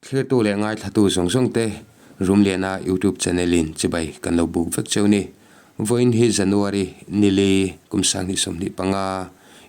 Thlirtu leh ngaithlatu zawng zawng te Rumliana YouTube channel in chibai kan lo buk vek cheu ni. Vawiin hi January nili kum 2025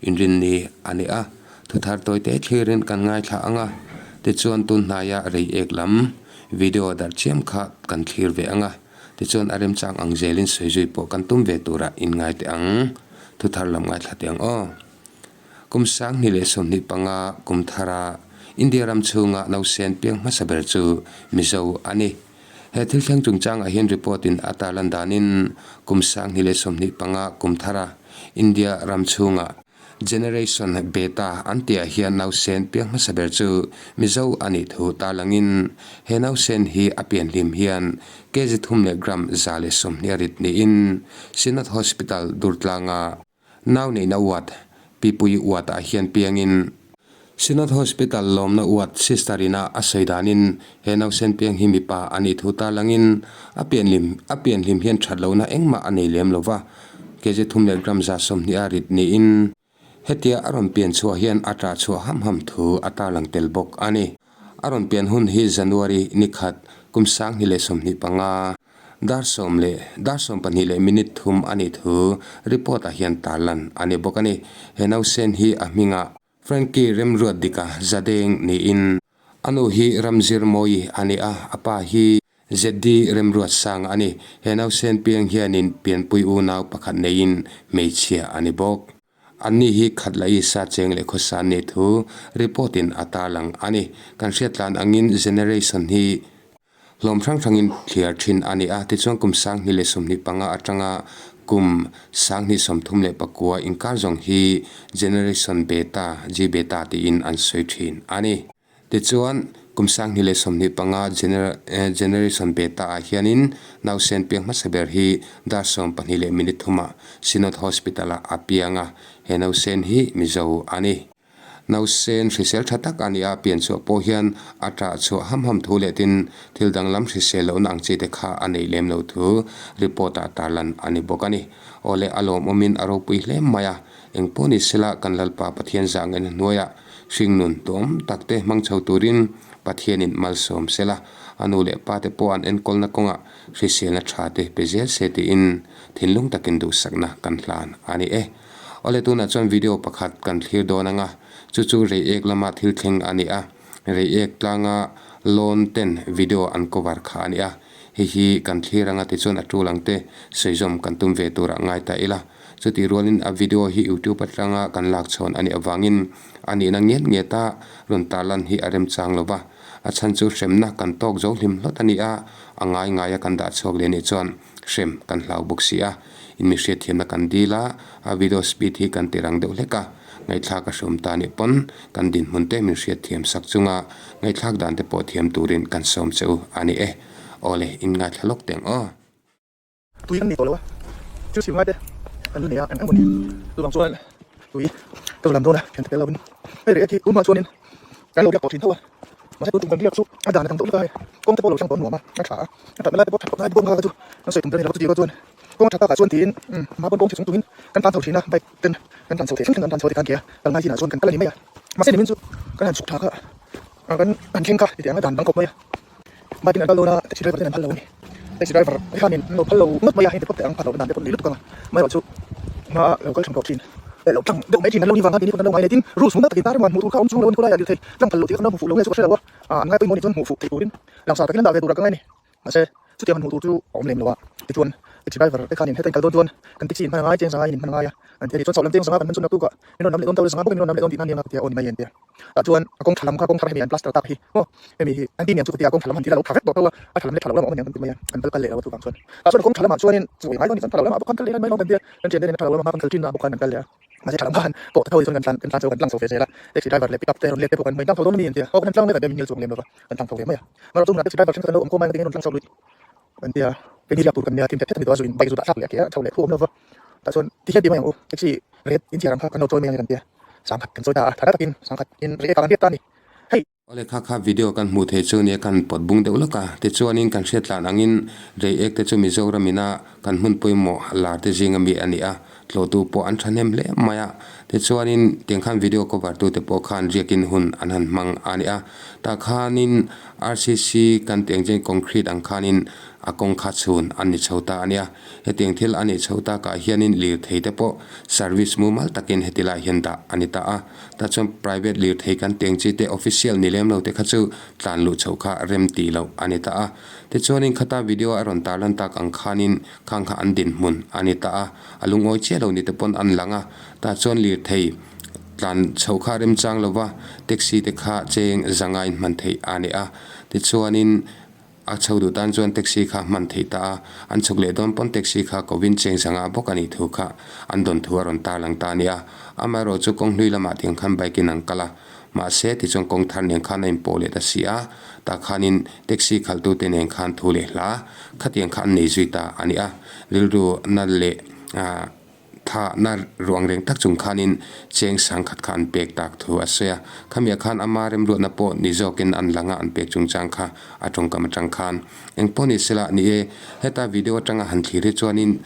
inrinni a ni a, thuthar tawite thlirin kan ngaithla ang a, tichuan tun hnaia rei ek lam video darh chiam kha kan thlir ve ang a, tichuan a remchang ang zelin sawi zui pawh kan tum ve turah in ngai teh ang. Thuthar lam ngaithla teh ang aw. Kum 2025 kum thara India ram chhunga nausen piang hmasa ber chu Mizo a ni. He thil thleng chungchangah hian report in a tarlan danin kum 2025 kum thara India ram chhunga Generation Beta an tihah hian nausen piang hmasa ber chu Mizo a nih thu tarlangin he nausen hi a pian hlim hian kg thum leh gram 120 a rit niin Synod Hospital Durtlanga Nau neihna uat, Pipui uatah hian piangin Synod Hospital lawmna uat Sister ina a sawi danin he nausen piang hi mipa a nih thu tarlangin a pianhlim a pianhlim hian that lohna engmah a nei lem lova, kg thum leh gram 120 a rit niin hetia a rawn pian chhuah hian a tah chhuah ham ham thu a tarlang tel bawk a ni. A rawn pian hun hi January ni khat kum 2025. Dar sawm leh dar sawm pahnih leh minute thum a nih thu report ah hian tarlan a ni bawk a ni. He nausen hi a hmingah Frankie Remruat Dika Zadeng niin a nu hi Ramzir Mawi a ni a, a pa hi ZD Remruat Sanga a ni. He nausen piang hianin pianpui unau pakhat neiin hmeichhia a ni bawk. Anni hi Khatla Isa cheng leh khawsa an nih thu report in a tarlang a ni. Kan hriatlan angin generation hi Hlawm hrang hrangin thliar thin a ni a, tichuan kum 2025 atanga kum 2034 inkar zawng hi Generation Beta, G Beta, tiin an sawi thin a ni. Tichuan, kum 2025 Generation Beta ah hianin nausen piang hmasa ber hi dar sawm pahnih leh minute thumah Synod Hospital ah a piang a, he nausen hi Mizo a ni. Nausen hrisel tha tak a ni a, pian chhuah pawh hian a ṭah chhuah ham ham thu leh tin thil danglam hrisel lohna ang chi te kha a neih lem lo thu report ah tarlan a ni bawk a ni. Aw le, a lawmawmin a ropui hle mai a, eng pawh ni sela kan Lalpa Pathian zah ngaihna hnuaiah hringnun tuam tak te hmang chho turin Pathianin malsawm sela, a nu leh pa te pawh an enkawlna kawngah hriselna tha te pe zel se tiin thinlung takin duhsakna kan hlan a ni e. Awle tunah chuan video pakhat kan thlir dawn ang a, chu chu Reiek lama thil thleng a ni a, Reiek tlanga lawn ten video an cover kha a ni a, hei hi kan thlir ang a tichuan a tul ang te sawi zawm kan tum ve turah ngai ta ila, chutih rualin a video hi youtube atanga kan lak chhawn a nih avangin a nihna ngiat ngiat a rawn tarlan hi a remchang lo va, a chhan chu hremna kan tawk zo hlim hlawt a ni a, a ngai ngaia kan dah chhuak leh nih chuan hrem kan hlau bawk si a. In mi hriatthiamna kan dil a, a video speed hi kan ti rang deuh hlek a, ngaihthlak a hreawm ta nih pawn kan dinhmun te min hriatthiam sak chunga ngaihthlak dan te pawh thiam turin kan sawm che u a ni e. Awle, in ngaithla lawk teh ang aw. Tui kan nei tawh lo a, thil sil ngai te kan la nei a, eng eng maw ni chuvang chuan tui ka va lam dawn a, thian te tel lovin hei reh hi tunhma chuanin kan lo biak tawh thin tho a, mahse tun tum kan biak chu a dan a tam tawh lutuk a hei kawng te pawh lo thleng tawh nuam a, a tha a, a that na lai te pawh that khawp ngai bawk nghal chu kan sawi tum ber a ni lo chuti rual chuan. Kawng tha takah chuan tiin mah pawn kawng chhe chung chungin kan tlan chho thin a, bike ten kan tlan chho thei thleng thleng kan tlan chho tikhan ke a kal ngai chinah chuan kan kal a ni mai a. Mahse nimin chu kan han chhuk tha kha kan han thleng kha titiang a dan dang khawp mai a, bike in an kal dawn a taxi driver ten an phal lo a ni. Taxi driver khanin an lo phal lo ngawt mai a, hei te phawt teh ang phal loh dan te pawh ni lutuk ang a, amaherawh chu hma lo kal thleng tawh thin leh lo tlang deuh mai thin an lo ni vang khan tih ni pawn an lo ngai leh tin rules hmu takin tar emaw han hmuh tur kha a awm chung lo a ni khawlai ah lirthei tlang phal loh tih kha kan lo hmu fuh lo nge chu ka hre lo a, an ngai pawimawh nih chuan hmuh fuh theih turin langsar takin an dah ve tur a ka ngai a ni. Mahse, chutiang han hmuh tur chu a awm lem lo a, tichuan taxi driver te khanin heta in kal dawn chuan kan taxi in hman a ngai, cheng zanga in in hman a ngai a, an ti a ni. Chuan chauh lam cheng zanga kan hman chu naktuk ah min rawn lam leh dawn tho, zanga bawkin min rawn lam leh dawn tih nan nia ka ti a, aw ni mai an ti a. Tah chuan a kawng tha lam kha kawng thar hemi an plaster tak hi maw, hemi hi an ti niang chu ka ti a, kawng tha lam han ti la lo tha vek tawh tho a, a tha lam leh tha lo lam a awm aniang kan ti mai a, kan kal kal leh lo a chuvang chuan. Tah chuan kawng tha lamah chuanin chu ngai dawn ni chuan tha lo lamah bawk khan kal leh mai lo kan ti a, kan thiante nen a tha lo lamah khan kal thin a bawk khan kan kal leh a. Mahse tha lam khan pawh tho hi chuan kan tlan kan tlan chho kan tlang chho ve zel a, taxi driver leh pickup te rawn let te pawh kan hmu in tlang chho dawn a mi an ti a, aw kan han tlang lek a min hnial chuang lem lo va, kan tlang chho ve mai a. Mahrawh chu hmunah taxi driver thenkhat an lo awm khawm a, engtin nge an rawn tlang chho lui an ti a, keini riak tur kan nia thim thet thet a ni tawh a, zu in bike zu dah thlak leh a ke a chho leh khuh awm lo va, tah chuan ti hian ti mai ang u, taxi ret in chhiar ang kha kan lo chawi mai ang kan ti a, sangkhat kan chawi ta a, tha takin sangkhat in rei kan riak ta a ni, hei. Awle kha kha video kan hmuh theih chu nia kan pawt bung deuh lawk a, tichuanin kan hriat tlan angin Reiek te chu Mizoram ina kan hmun pawimawh lar te zinga mi a ni a, tlawhtu pawh an thahnem hle mai a, tichuanin tiang khan video cover tu te pawh khan riakin hun an han hmang a ni a, tah khanin RCC kan tih ang chian concrete ang khanin a kawng kha chhun an ni chho ta a nia. Hetiang thil a nih chho takah hianin lirthei te pawh service mumal takin heti lai hian dah a ni ta a. Tah chuan private lirthei kan teng chi te official ni lem lo te kha chu tlan luh chhoh kha rem tih loh a ni ta a. Tichuanin khata video a rawn tarlan tak ang khanin khang kha an dinhmun a ni ta a. A lungawi chiah lo ni te pawn an lang a. Tah chuan lirthei tlan chhoh kha remchang lova taxi te kha cheng zanga inhman theih a ni a. Tichuanin. A chho duh tan chuan taxi kha hman theih ta a, an chhuk leh dawn pawn taxi kha kovin cheng zanga bawk a nih thu kha an dawn thu a rawn tarlang ta a ni a. Amaherawh chu kawng hlui lamah tiang khan bike in an kal a, mahse tichuan kawng thar nen khan a inpawh leh ta si a, tah khanin taxi khalhtute nen khan thu leh hla khatiang kha an nei zui ta a ni a. Rilru na leh ah. Thahna ruang reng tak chung khanin cheng sang khat kha an pek tak thu a sawi a. Khamiah khan ama remruatna pawh ni zawkin an langa an pek chungchang kha a tawngkam atang khan engpawh ni sela ni e. Heta video atanga han thlir hi chuanin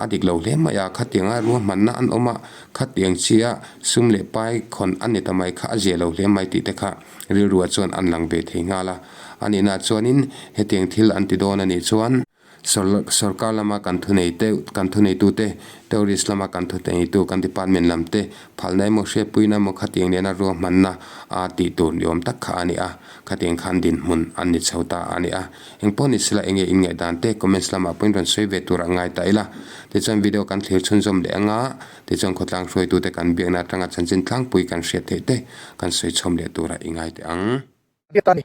a dik lo hle mai a, khatianga ruahmanna an awm a, khatiang chia sum leh pai khawn a ni ta mai kha a zia lo hle mai tih te kha rilruah chuan an lang ve thei nghal a. A nihna chuanin hetiang thil an ti dawn a nih chuan. Sorkar lama kan thunei te, kan thuneitute, tourist lama kan thuneitu kan department lam te phalna emaw hriatpuina emaw khatiang nena ruahmanna a tih tur ni awm tak kha a ni a, khatiang khan dinhmun an ni chho ta a ni a. Engpawh ni sela enge in ngaihdan te comments lamah pawhin rawn sawi ve tur a ngai ta ila. Tichuan video kan thlir chhunzawm leh anga, tichuan khawtlang hruaitute kan biakna atanga chanchin tlangpui kan hriat theih te kan sawi chhawm leh tura i ngai teh ang. Biak ta a ni.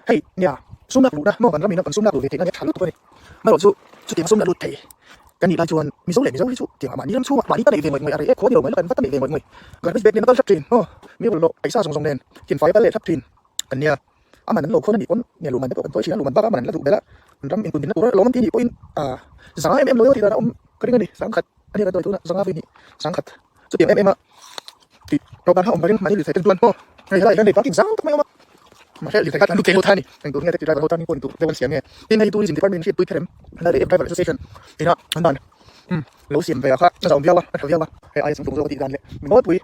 Hei nia, sum lak luhna maw kan ramina kan sum lak luh ve theihna nia tha lutuk a ni. Amaherawh chu chutiang sum la lut thei kan nih lai chuan Mizo leh Mizo hi chu tiangah mahni ram chhungah mahni ta neih ve ngawih ngawih a rei e khaw ni lo mai la kan va ta neih ve ngawih ngawih. Garbage bag nen a kal thlap thin maw mi bawlhhlawh paisa zawng zawng nen thinfai a kal leh thlap thin kan nia. A man an lo khawn a nih pawn nge luhman te pawh kan chawi thin a, luhman bakah a man an la duh belh a, an ram inkuntinna tur lawm an ti nih pawhin ah zanga em em lo tih dan a awm ka ring a ni. Sangkhat a nia kan chawi tunah zanga vawihnih sangkhat. Chutiang em em a tih rawh dan kha awm varin mahni lirthei ten chuan maw hei helai hian hei parking zau tak mai a awm a mahse lirthei kha tlan lut thei lo ta a ni engtur nge taxi driver ho tan pawh intur deuh an siam nge tin hei tourism department hriatpui kher em helai leh driver association ina an dan umm lo siam ve ah kha a zau viau a a tha viau a hei aia chungchung zawk a tih dan leh mi nawlpui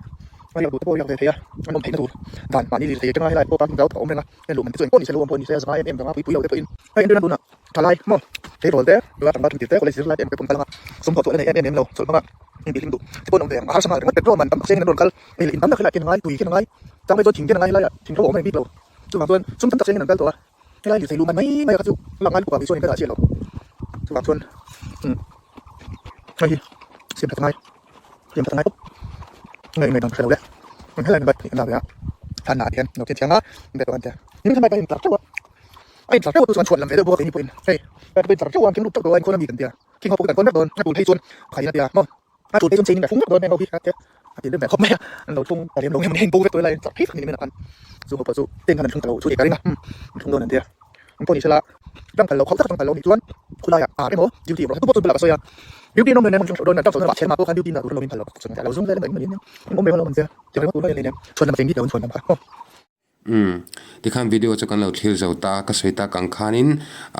a riak duh te pawh a riak ve thei a an awm theihna tur dan mahni lirthei atanga helai pawh parking zau tak a awm reng a hei luh man te chu engpawh ni se lo awm pawh ni se a zanga em em zanga pui pui lo te pawhin hei entirna tunah thalai maw tleirawl te nula tlangval ṭum tir te college zirlai te emaw te pawh an kal anga sum thawh chhuah la nei em em lem lo chawlh hmanga Engti hlim duh te pawh an awm ve ang. A harsa nghal ringawt petrol man tam tak chengin an rawn kal. Hei leh in tam tak helaiah khian a ngai, tui khian a ngai, chang phei chuan thing khian a ngai helaiah thing ro a awm reng bik lo. Chuvang chuan sum tam tak chengin an kal tawh a, helai lirthei luh man mai mai a kha chu lak ngai lutuk ah kei chuan in ka dah chiah lo. Chuvang chuan umm hei hi siam that a ngai, siam that a ngai tawp. Nge ingaih dan ka hre lo le. Helai in bike pahnih kan dah ve a, thlan ah hian lo thian thiang a, be tawh an tia. Nimin khan bike a intlar teuh a, a intlar teuh a chu chuan chhuan lam ve deuh bawk a keini pawhin hei bike pawh intlar teuh a an keng lut teuh tawh a inkhawm a mi kan tia. Thing ho pawh kan kawn vek dawn, a tul phei chuan khai in a tia maw, a tul phei chuan chain in ka fung vek dawn heng ho hi a tia, a ti rim ve khawp mai a, an lo thlung ta lem lo nge maw ni heng bo vek tawh lai chak phei tak ni mai a khan chu ho pawh chu tent khan an thlung ta lo chu ni ka ring a umm an thlung dawn an tia, an pawh ni sela tangkal lo khauh tak tangkal lo nih chuan khulaiah ar emaw duty emaw tu pawh chu bulah ka sawi a, duty an awm reng reng an thlung dawn an tang chho na chhelma pawh khan duty na tur an lo in phal lo chuan a lo zum vel emaw engemaw ni an awm reng alawm an tia, tiang ringawt tur mai an nei nen chhuan lam a cheng bik lo an chhuan lam kha aw. Umm, tikhan video chu kan lo thlir zo ta a, ka sawi tak ang khanin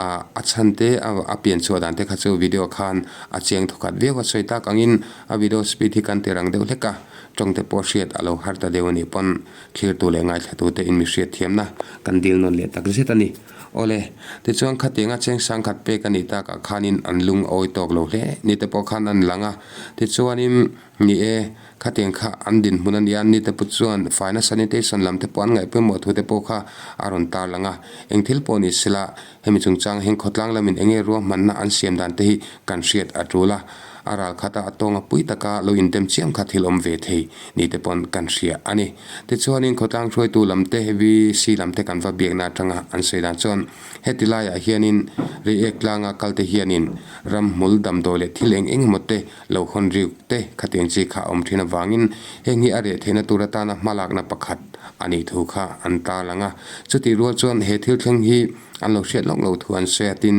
ah a chhan te a pian chhuah dan te kha chu video khan a chiang thawkhat viau a sawi tak angin a video speed hi kan ti rang deuh hlek a, tawng te pawh hriat a lo har ta deuh a nih pawn thlirtu leh ngaithlatu te in mi hriat thiamna kan dil nawn leh tak zet a ni. Awle, tichuan khatianga cheng sangkhat pek a nih takah khanin an lung a awi tawk lo hle ni te pawh khan an lang a, tichuanin Ni e, khatiang kha an dinhmun a nia, nite pawh chuan faina sanitation lam te pawh an ngaih pawimawh thu te pawh kha a rawn tarlang a. Eng thil pawh ni sela, hemi chungchang hian khawtlang lamin eng nge ruahmanna an siam dan te hi kan hriat a tul a, a ral khata a tawnga pui taka lo indem chiam kha thil awm ve thei ni te paw'n kan hria a ni. Tichuanin khawtlang hruaitu lam te, VC lam te kan va biakna atanga an sawi dan chuan heti laiah hianin Reiek tlanga kal te hianin ramhmul damdawi leh thil eng eng emaw te Lo hawn riuk te khatiang chi kha a awm thin avangin heng hi a reh theihna tur atana hmalakna pakhat a nih thu kha an tarlang a. Chutih rual chuan he thil thleng hi an lo hriat lawk lo thu an sawi a, tin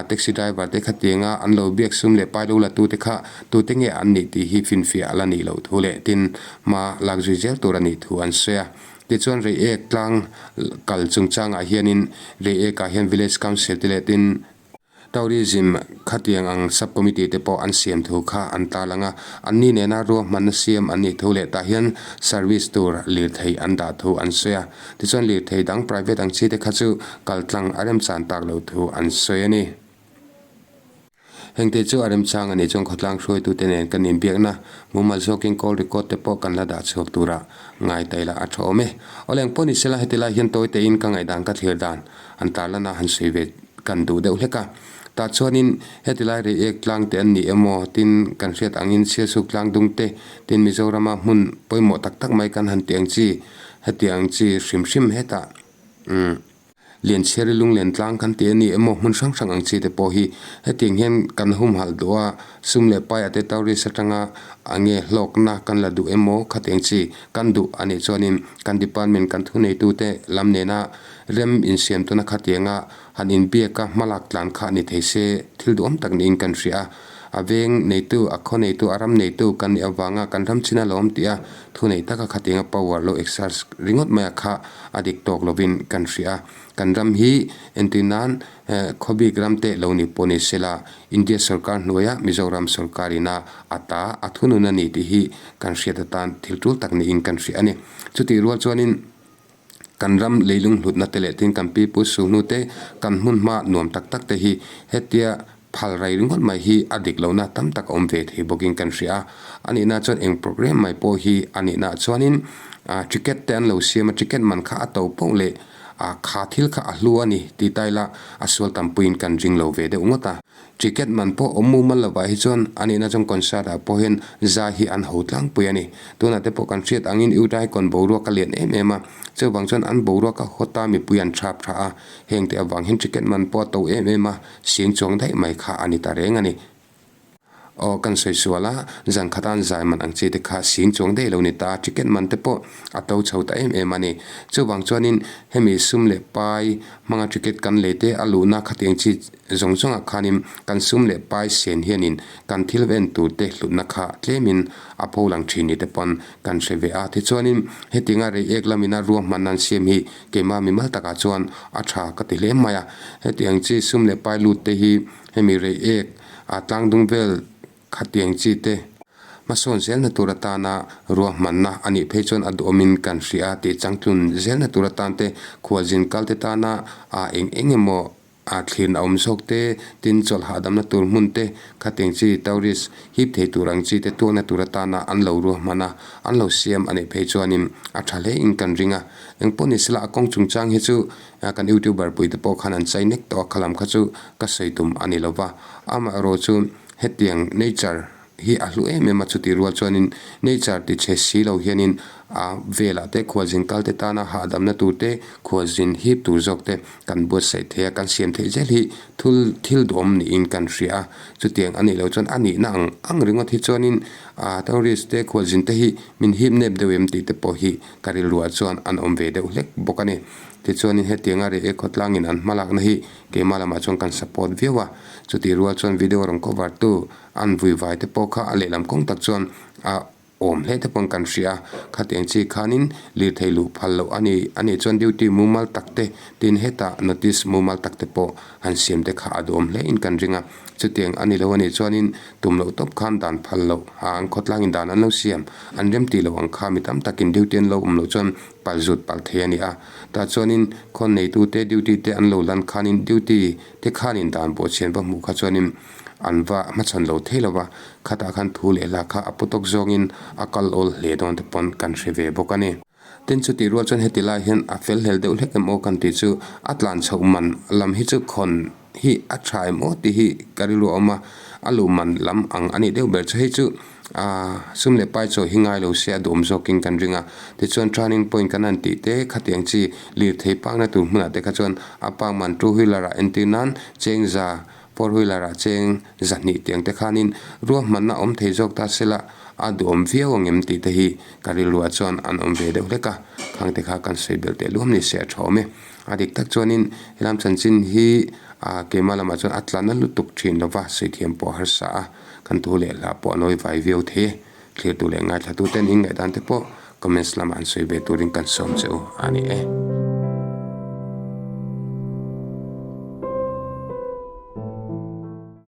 taxi driver te khatianga an lo biak sum leh pai lo la tute kha tute nge an nih tih hi finfiah a la nih loh thu leh tin hma lak zui zel tur a nih thu an sawi a. Tichuan Reiek tlang kal chungchangah hianin Reiekah hian Village Council te leh tin Tourism khatiang ang Sub Committee te pawh an siam thu kha an tarlang a, anni nena ruahmanna siam an nih thu leh tah hian service tur lirthei an dah thu an sawi a. Tichuan lirthei dang private ang chi te kha chu kaltlang a remchan tak loh thu an sawi a ni. Hengte chu a remchang a nih chuan khawtlang hruaitute nen kan inbiakna mumal zawkin call record te pawh kan la dah chhuak tura ngai ta ila a tha awm e. Awle ang pawh ni sela heti lai hian tawi tein ka ngaihdan ka thlir dan an tarlana han sawi ve kan duh deuh hlek a. Tah chuanin heti lai Reiek tlang te an ni emaw tin kan hriat angin Sialsuk tlang dung te tin Mizorama hmun pawimawh tak tak mai kan han ti ang chi heti ang chi hrim hrim hetah umm. Lianchhiari lunglen tlang kan ti a ni emaw hmun hrang hrang ang chi te pawh hi hetiang hian kan humhalh duh a, sum leh pai ate tourist atanga a nge hlawkna kan la duh emaw khatiang chi kan duh a nih chuanin kan department kan thuneitute lam nena rem insiam tuna khatianga han inbiak a hmalak tlan kha ni thei se thil duhawm tak niin kan hria a. A veng neitu, a khaw neitu, a ram neitu kan nih avanga kan ram chin a lo awm tih a thunei taka khatianga power lo exercise ringawt mai a kha a dik tawk lovin kan hria a. Kan ram hi entir nan khawbik ram te lo ni pawh ni sela India sorkar hnuaia Mizoram sorkarina a ta a thunun a ni tih hi kan hriat atan thil tul tak niin kan hria a ni. Chutih rual chuanin. Kan ram leilung hlutna te leh tin kan pipu suhnu te, kan hmun hma nuam tak tak te hi hetia phal rai ringawt mai hi a dik lohna tam tak a awm ve thei bawkin kan hria a. A nihna chuan eng program mai pawh hi a nihna chuanin ticket te an lo siam a, ticket man kha a to poh leh kha thil kha a hlu a ni tih ta ila a sual tampuiin kan ring lo ve deuh ngawt a. Ticket man pawh awm mumal lovah hi chuan a nihna chuan concert ah pawh hian zai hi an ho tlangpui a ni. Tunah te pawh kan hriat angin Udaikon boruak a lian em em a, chuvang chuan an boruak a hawt a mipui an thap tha a, hengte avang hian ticket man pawh a to em em a, sing chuang daih mai kha a ni ta reng a ni. Aw kan sawi sual a, zan khat an zai man ang chi te kha sing chuang daih lo ni ta, ticket man te pawh a to chho ta em em a ni. Chuvang chuanin hemi sum leh pai hmanga ticket kan lei te a luhna khatiang chi Zawng zawngah khanin kan sum leh pai sen hianin kan thil ven turte hlutna kha tlemin a pho lang thin ni te pawn kan hre ve a. Tichuanin hetianga reiek lamina ruahman an siam hi keimah mimal takah chuan a tha ka ti hle mai a. Hetiang chi sum leh pai lut te hi hemi reiek a tlangdung vel Khatiang chi te hmasawn zelna tur atana ruahmanna a nih phei chuan a duhawmin kan hria tih changtlun zelna tur atan te khualzin kal te tana a eng eng emaw a thlirna awm zawk te, tin chawlh hahdamna tur hmun te, khatiang chi tourist hip thei tur ang chi te tuakna tur atana an lo ruahman a, an lo siam a nih phei chuanin a tha hle in kan ring a. Engpawh ni sela a kawng chungchang hi chu kan youtuber pui te pawh khan an chai nek tawh a, khalam kha chu ka sawi tum a ni lova, amaherawh chu Hetiang nature hi a hlu em em a, chutih rual chuanin nature ti chhe si lo hianin a velah te khualzin kal te tana hahdamna tur te, khualzin hip tur zawk te kan buatsaih thei a, kan siam theih zel hi thul thil duhawm niin kan hria a. Chutiang a nih loh chuan a nihna ang ang ringawt hi chuanin a tourist te khualzin te hi min hip nep deuh em tih te pawh hi ka rilruah chuan an awm ve deuh hlek bawk a ni. Tichuanin hetianga reh e khawtlangin an hmalakna hi Keimah lamah chuan kan support viau a, chutih rual chuan video rawn cover tu an vui vai te pawh kha a lehlam kawng tak chuan a awm hle te pawn kan hria a, khatiang chi khanin lirthei luh phal loh a ni a nih chuan duty mumal tak te tin hetah notice mumal tak te pawh han siam te kha a duhawm hle in kan ring a, chutiang a ni lo a nih chuanin tum loh tawp khan dan phal loh a an khawtlangin dan an lo siam an rem tih loh ang kha mi tam takin duty an lo awm loh chuan palh zut palh thei a ni a. Tah chuanin khawn neitute duty te an lo lan khanin duty te khanin dan pawh chhian va hmuh kha chuanin an va hmachhawn lo thei lo va, khatah khan thu leh hla kha a pu tawk zawngin a kal awl hle dawn te pawn kan hre ve bawk a ni. Tin chutih rual chuan heti lai hian a fel hlel deuh hlek em aw kan tih chu a tlan chhoh man lam hi chu khawn hi a tha em aw tih hi ka rilru a awm a, a luh man lam ang a nih deuh ber chu hei chu aaa sum leh pai chaw hi ngai lo se a duhawm zawkin kan ring a, tichuan turning point kan han tih te khatiang chi lirthei pakna tur hmunah te kha chuan a park man two wheeler ah entir nan cheng za four wheeler ah cheng zahnih tiang te khanin ruahmanna awm thei zawk ta sela a duhawm viau ang em tih te hi ka rilruah chuan an awm ve deuh hlek a, khang te kha kan sawi belh teh luam ni se a tha awm e. A dik tak chuanin helam chanchin hi ah keimah lamah chuan a tla na lutuk thin lova sawi thiam pawh a harsa a, kan thu leh hla pawh a nawi vai viau thei e. Thlirtu leh ngaithlatuten in ngaihdan te pawh Comments lamah an sawi ve turin kan sawm che u a ni e.